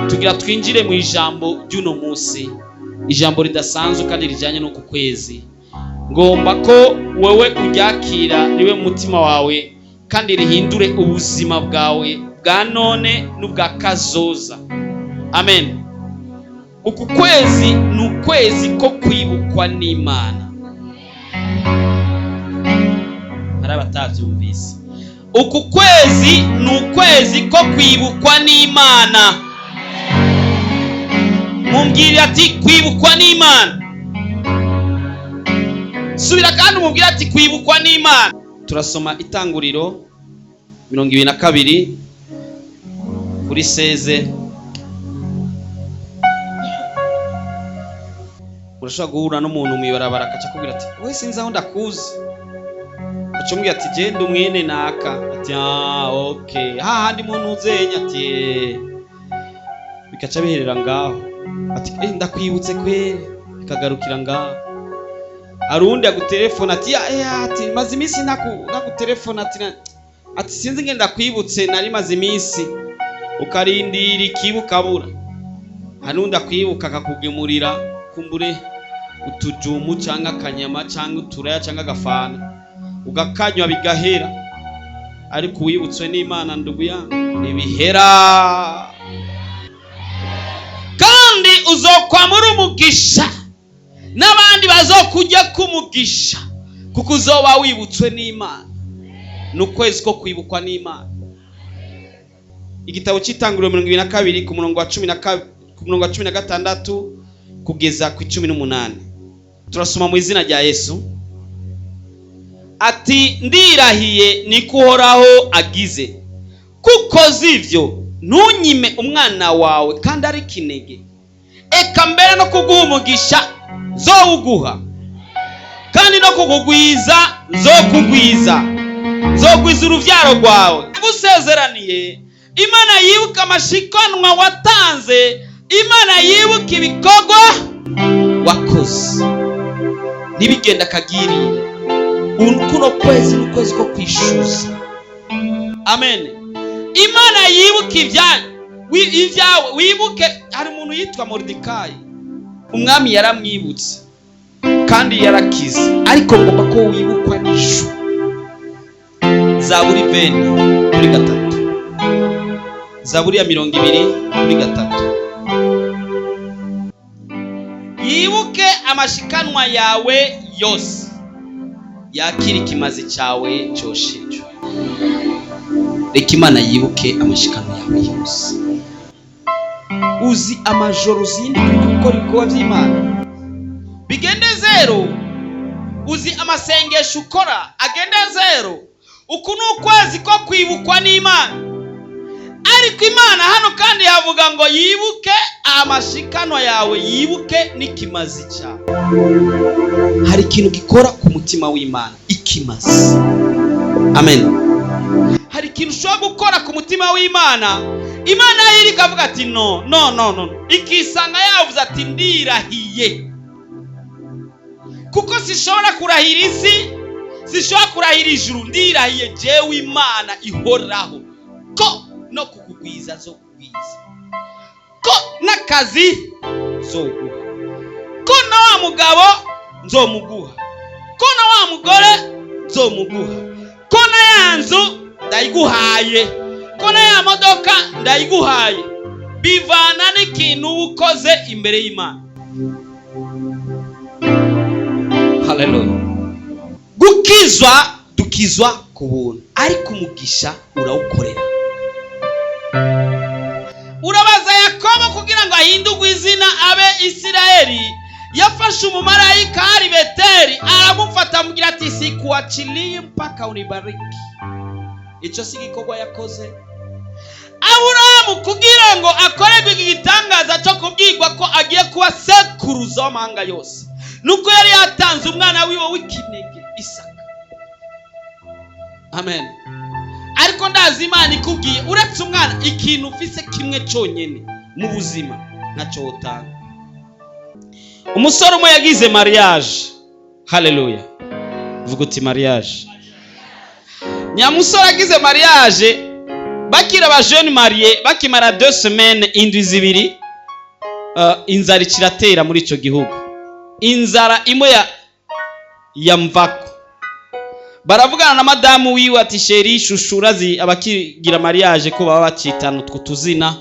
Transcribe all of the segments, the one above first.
Tugira twinjire mu ijambo ry'uno munsi, ijambo ridasanzwe kandi rijyanye n'uku kwezi. Ngomba ko wewe uryakira ribe mu mutima wawe kandi rihindure ubuzima bwawe bwa none n'ubwa kazoza. Amen. Uku kwezi ni ukwezi ko kwibukwa n'Imana. Hari abatabyumvise. Uku kwezi ni ukwezi ko kwibukwa n'Imana. Mumbwire ati kwibukwa n'Imana. Subira kandi umubwire ati kwibukwa n'Imana. Turasoma Itanguriro 22 kuri 16. Urashobora guhura n'umuntu mw'ibarabara akaca akubwira ati we sinzi aho ndakuzi, aca umubwira ati genda umwene naka, ati ah okay, hahandi muntu uzenya, ati bikaca biherera ngaho, ati ndakwibutse kweri, bikagarukira ngaho. Arundi agutelefona ati ati maze iminsi ntakutelefona, ati sinzi ngenda ndakwibutse, nari maze iminsi. Ukarindira ikibuka bura. Hari undi akwibuka akakugemurira kumbure utujumu cyangwa akanyama cyangwa uturaya cyangwa agafana, ugakanywa bigahera. Ariko uwibutswe n'Imana ndugu yangu ntibihera, kandi uzokwamura umugisha n'abandi bazokujya kumugisha, kuko uzoba wibutswe n'Imana. Ni ukwezi ko kwibukwa n'Imana. Igitabo cy'Itanguriro 22 ku murongo wa cumi na ku murongo wa 16 kugeza ku 18. Turasoma mu izina rya Yesu. Ati ndirahiye niko Uhoraho agize, kuko zivyo ntunyime umwana wawe kandi ari kinege, eka mbere no kuguha umugisha zowuguha, kandi no kukugwiza nzokugwiza, nzogwiza uruvyaro rwawe. Gusezeraniye Imana yibuka amashikanwa watanze, Imana yibuka ibikorwa wakoze, ntibigenda akagirire. Kuno kwezi ni ukwezi ko kwishuza. Amen. Imana yibuka ibyawe, wibuke. Hari umuntu yitwa Moridekayi, umwami yaramwibutse kandi yarakize, ariko ngomba ko wibukwa n'ijuru. Zaburi 20:3, Zaburi ya 23. Yibuke amashikanwa yawe yose, yakira ikimazi cyawe cyoshejwe. Reka Imana yibuke amashikanwa yawe yose. Uzi amajoro uzindi kuri gukora ibikorwa by'Imana bigende zero, uzi amasengesho ukora agende zero. Uku ni ukwezi ko kwibukwa n'Imana. Ariko Imana hano kandi yavuga ngo yibuke amashikanwa yawe, yibuke n'ikimazi cyawe. Hari ikintu gikora ku mutima w'Imana, ikimazi. Amen. Hari ikintu ushobora gukora ku mutima w'Imana, Imana yiri ikavuga ati no no no no, ikisanga yavuze ati ndirahiye, kuko sishobora kurahira isi, sishobora kurahira ijuru, ndirahiye jewe Imana ihoraho ko no kukugwiza zo kugwiza, ko n'akazi zoguha, ko na wa mugabo nzomuguha, ko na wa mugore nzomuguha, ko na ya nzu ndayiguhaye, ko na ya modoka ndayiguhaye. Bivana n'ikintu uba ukoze imbere y'Imana. Haleluya. Gukizwa dukizwa ku buntu, ariko umugisha urawukorera. Urabaza Yakobo kugira ngo ahindurwe izina abe Isirayeli, yafashe umumarayika ari Beteli aramufata amubwira ati sikuachilii mpaka unibariki. Ico si igikorwa yakoze. Aburahamu kugira ngo akorerwe igitangaza cyo kubwirwa ko agiye kuba sekuruza w'amahanga yose, nuko yari yatanze umwana wiwe w'ikinege Isaka. Amen. Ariko ndazi Imana ikubwiye uretse umwana, ikintu ufise kimwe cyonyine mu buzima ntacyo wotanga. Umusore umwe yagize mariage. Haleluya. Vuga uti mariage. Nyamusore agize mariage, Bakira ba jeune marié, bakimara 2 semaines, indwi 2, inzara ikiratera muri ico gihugu, inzara imwe ya mvako. Baravugana na madamu wiwe ati: "Chéri, chouchou." Urazi abakigira mariage ko baba bacitana utwo tuzina.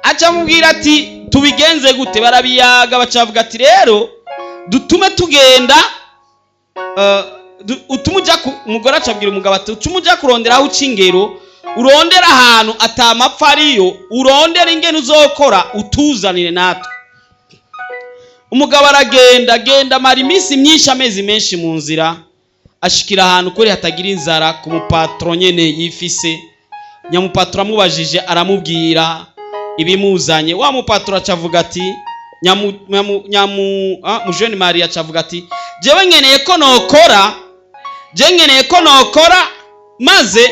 Aca amubwira ati: "Tubigenze gute?" Barabiyaga, baca bavuga ati: "Rero dutume tugenda, utume uja ku." Umugore aca abwira umugabo ati: "Utume uja kurondera aho uca ingero, urondera ahantu atamapfa ariyo, urondera ingene uzokora, utuzanire natwe." Umugabo aragenda, agenda amara iminsi myinshi, amezi menshi mu nzira, ashikira ahantu kuri hatagira inzara, ku mupatro nyene yifise. Nyamupatro amubajije, aramubwira ibimuzanye. Wa mupatro aca avuga ati, nyamu nyamu nyamu mujene marié aca avuga ati: "Jewe nkeneye ko nokora, je nkeneye ko nokora, maze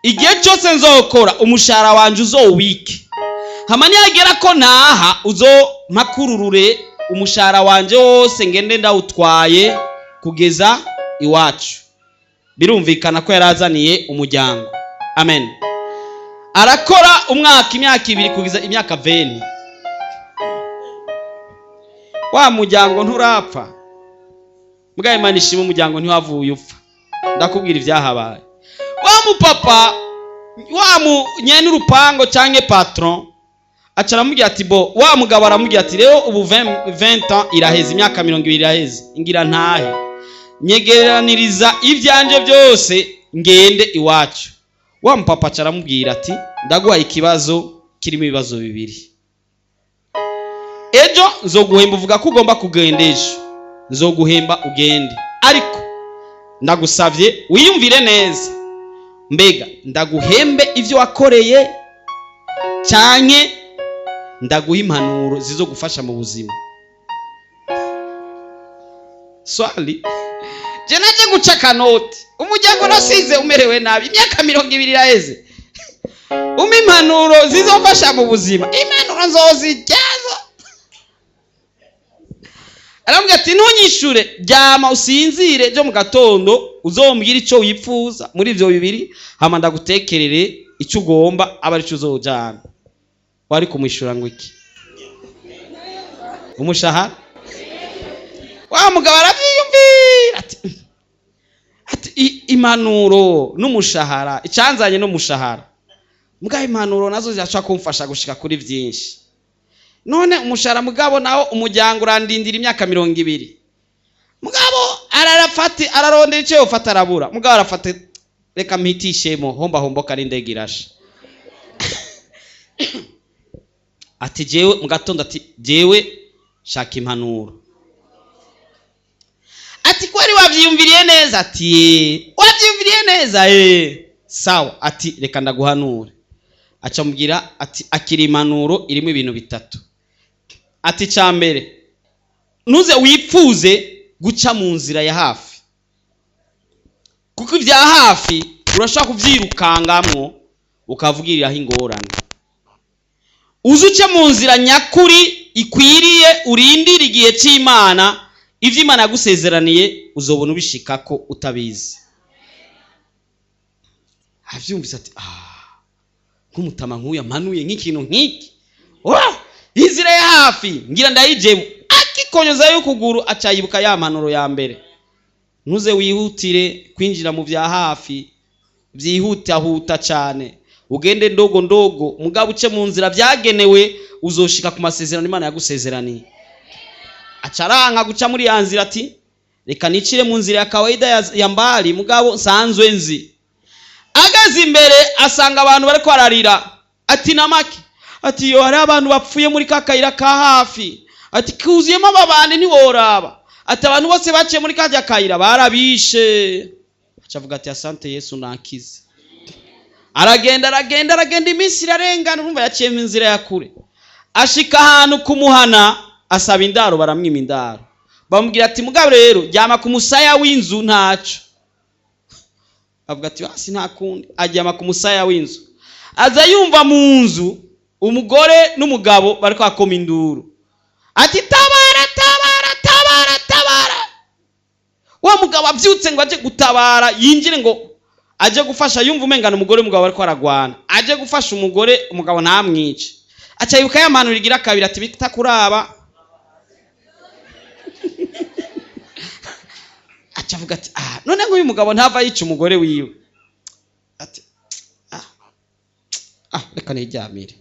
igihe cyose nzokora umushahara wanje uzowike, hama niyagera ko ntaha uzompakururure umushahara wanje wose, ngende ndawutwaye kugeza iwacu." Birumvikana ko yarazaniye umuryango. Amen. Arakora umwaka, imyaka 2, kugeza imyaka 20, wa muryango nturapfa. Mbwa Imana ishima, umuryango ntiwavuye upfa. Ndakubwira ibyahabaye. Wa mupapa, wa mu nyene urupango canke patron, aca aramubwira ati bo, wa mugabo aramubwira ati: "Rero ubu 20 ans iraheze, imyaka 20 iraheze, ngira ntahe, nyegeraniriza ivyanje byose ngende iwacu." Wa mupapa aca aramubwira ati: "Ndaguha ikibazo kirimo ibibazo bibiri. Ejo nzoguhemba, uvuga ko ugomba kugenda, ejo nzoguhemba ugende, ariko ndagusavye wiyumvire neza. Mbega ndaguhembe ivyo wakoreye, canke ndaguha impanuro zizogufasha mu buzima?" Swali, je naje guca akanoti, umuryango nasize umerewe nabi, imyaka 20 iraheze. Umpa impanuro zizofasha mu buzima, impanuro nzozijyazo. Aramubwira ati: "Ntunyishure, ryama usinzire, byo mu gatondo uzombwira ico wipfuza muri ivyo bibiri, hama ndagutekerere icyo ugomba, aba arico uzojana." Wari kumwishura ngo iki? Umushahara. Wa mugabo aravyiyumvira ati impanuro n'umushahara, icanzanye n'umushahara, mugabo impanuro nazo zirashobora kumfasha gushika kuri vyinshi. None umushahara, mugabo nawo umuryango urandindira imyaka 20. Mugabo ararafata, ararondera icyo yofata, arabura. Mugabo arafata: "Reka mpitishemo, homba homboka n'indege irasha." Ati: "Jewe mu gatondo," ati: "jewe shaka impanuro." Ati: "Kwari wavyiyumviriye neza?" Ati: "Ye." "Wavyiyumviriye neza?" "Eh." "Sawa." Ati: "Reka ndaguhanure." Aca amubwira ati: "Akira impanuro irimo ibintu bitatu." Ati: "Ca mbere, ntuze wipfuze guca mu nzira ya hafi, kuko ibya hafi urashobora kubyirukangamwo ukavugiriraho ingorane. Uze uce mu nzira nyakuri ikwiriye, urindire igihe cy'Imana. Ibyo Imana yagusezeraniye uzobona ubishikako utabizi." Avyumvise ati: "Ah, nk'umutama nk'uyu amanuye nk'ikintu nk'iki, oh, inzira ya hafi ngira ndayijemo." Akikonyozayo ukuguru, aca yibuka ya mpanuro ya mbere: ntuze wihutire kwinjira mu bya hafi byihutahuta cyane, ugende ndogo ndogo, mugabo uce mu nzira byagenewe, uzoshika ku masezerano Imana yagusezeraniye. Acaranka guca muri ya nzira, ati: "Reka nicire mu nzira ya kawaida ya mbali, mugabo nsanzwe nzi." Ageze imbere asanga abantu bariko bararira. Ati: "Namake?" Ati: "Yo, hariho abantu bapfuye muri ka kayira ka hafi." Ati: "Kuzuyemo ababandi, ntiworaba." Ati: "Abantu bose baciye muri kajya kayira barabishe." Aca avuga ati: "Asante Yesu, nakize." Aragenda, aragenda, aragenda, iminsi irarengana. Urumva yaciye mu nzira ya kure. Ashika ahantu kumuhana, asaba indaro, baramwima indaro. Bamubwira ati: "Mugabo rero ryama ku musaya w'inzu, ntaco." Avuga ati: "Basi, nta kundi." Aryama ku musaya w'inzu. Aza yumva mu nzu umugore n'umugabo bariko bakoma induru, ati: "Tabara, tabara, tabara, tabara!" Wa mugabo abyutse ngo aje gutabara, yinjire ngo aje gufasha, yumva umengana umugore w'umugabo ariko aragwana, aje gufasha umugore, umugabo ntamwice. Aca yibuka ya mpanuro igira kabiri ati bitakuraba. Aca avuga ati ah, none nk'uyu mugabo ntava yica umugore wiwe. Ati ah, ah, reka niryamire.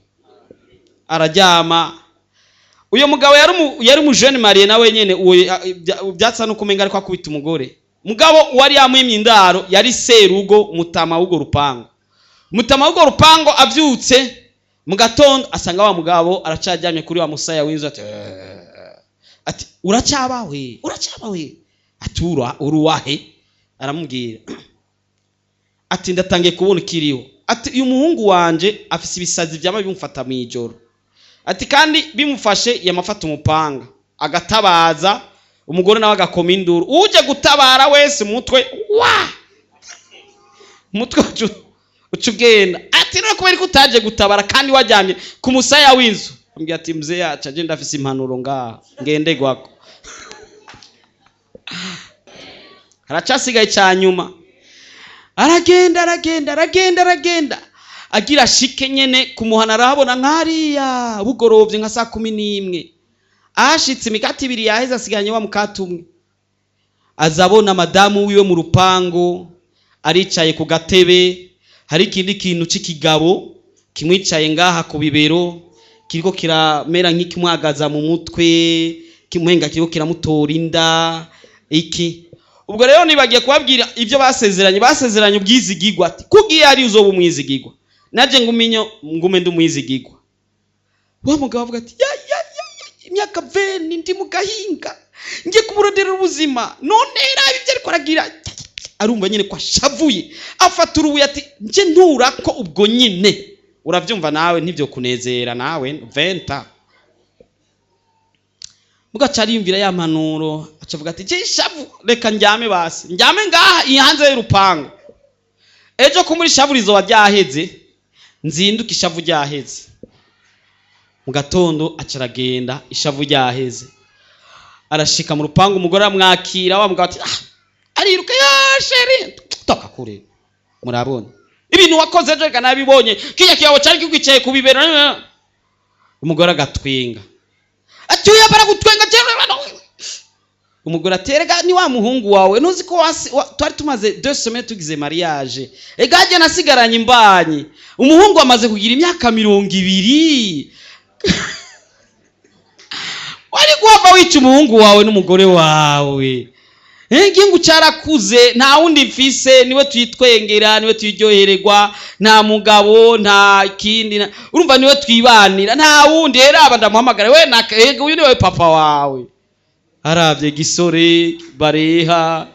Araryama. Uyo mugabo yari umu jeune marié nawe nyene, uwo byatsa no kumenga ariko akubita umugore. Mugabo wari yamwimye indaro yari serugo, mutama w'ugo rupango. Mutama w'ugo rupango avyutse mu gatondo asanga wa mugabo aracaryamye kuri wa musaya w'inzu, ati ati uracyabawe, uracyabawe, ati uruwahe? Aramubwira ati ndatangiye kubona ikiriho, ati uyu muhungu wanje afise ibisazi byama bimufata mu ijoro, ati kandi bimufashe yamafata umupanga agatabaza, umugore nawe agakoma induru, uje gutabara wese umutwe wa umutwe uca ugenda. Ati none kubera ko utaje gutabara kandi wajyanye ku musaya w'inzu? Ambwira ati mzee yacu aje ndafise impanuro ngaha ngendegwako. Haracasigaye cya nyuma. Aragenda aragenda aragenda aragenda agira shike nyene kumuhana, arahabona nkariya bugorovye nka saa 11, ahashitse imikate ibiri yaheze, asigaranye wa mukate umwe. Azabona madamu wiwe mu rupangu aricaye ku gatebe, hari ikindi kintu c'ikigabo kimwicaye ngaha ku bibero, kiriko kiramera nk'ikimwagaza mu mutwe, kimuhenga kiriko kiramutora inda iki. Ubwo rero nibagiye kubabwira ibyo basezeranye. Basezeranye ubwizigigwa, ati kugiye ari uzoba umwizigigwa, naje nguminyo ngume ndi umwizigigwa. Wa mugabo avuga ati ya ya ya, imyaka 20 ndi mu gahinga ngiye kumuronderera ubuzima, none raba ibyo ariko aragira. Arumva nyine ko ashavuye, afata urubuye ati nje nturako ubwo nyine. Uravyumva nawe ntibyo kunezera nawe 20. Mugaca ariyumvira ya mpanuro, acavuga ati je shavu reka njyame basi, njyame ngaha hanze y'urupangu, ejo ko muri shavu rizoba ryaheze nzinduke ishavu ryaheze. Mu gatondo aca aragenda ishavu ryaheze, arashika mu rupangu, umugore aramwakira. Wa mugabo ati ah, ariruka ya chéri, toka kure, murabona ibintu wakoze ejo, reka nabibonye, kijya kiyabo cari kikwicaye ku bibero. Umugore agatwenga ati uyu baragutwenga. Umugore ati erega ni wa muhungu wawe, ntuzi ko twari tumaze 2 semaines tugize mariage, ega jye nasigaranye imbanyi, umuhungu amaze kugira imyaka 20, wari guhava wica umuhungu wawe n'umugore wawe. Igihugu cyarakuze, nta wundi mfise, niwe tuyitwengera, niwe tuyiryohererwa, nta mugabo nta kindi, urumva niwe twibanira, nta wundi. Rero aba ndamuhamagara we ega uyu niwe papa wawe. Aravye gisore bareha.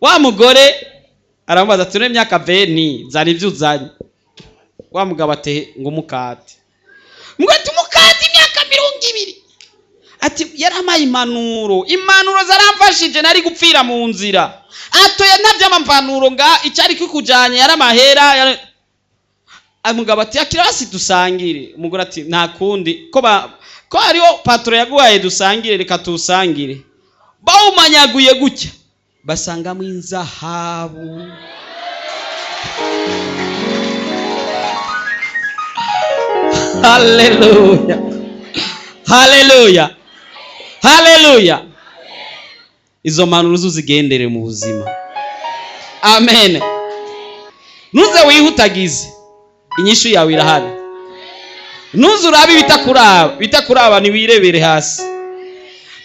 Wa mugore aramubaza ati none imyaka 20 zana ivyo uzanye. Wa mugabo ati ngo umukate. Mugabo ati umukate imyaka 20. Ati yaramaye impanuro, impanuro zaramfashije, nari gupfira mu nzira. Atoya ntavyo amampanuro nga icyari kikujanye yaramahera. Umugabo ati akira basi dusangire. Umugore ati nta kundi ko ko hariho patro yaguhaye dusangire, reka tusangire. Bawumanyaguye gutya basangamo inzahabu. Haleluya, haleluya, haleluya. Izo mpanuro uzigendere mu buzima. Amen. Ntuze wihutagize, inyishu yawe irahari. Ntuze urabe ibitakuraba, ibitakuraba ntiwirebere hasi.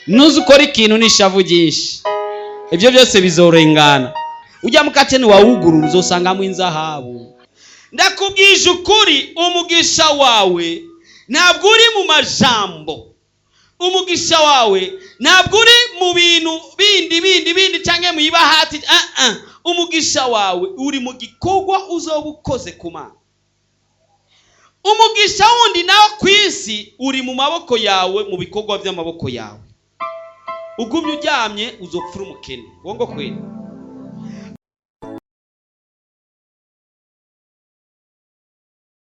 Ntuze ukore ikintu n'ishavu ryinshi, ibyo byose bizorengana. Ujya mu kate niwawugurura uzosangamo inzahabu. Ndakubwije ukuri, umugisha wawe ntabwo uri mu majambo, umugisha wawe ntabwo uri mu bintu bindi bindi bindi cyangwa mu ibahati. Umugisha wawe uri mu gikorwa uzoba ukoze ku Mana. Umugisha wundi nawo ku isi uri mu maboko yawe, mu bikorwa by'amaboko yawe. Ugumye uryamye uzopfura umukene. Wongo kweli.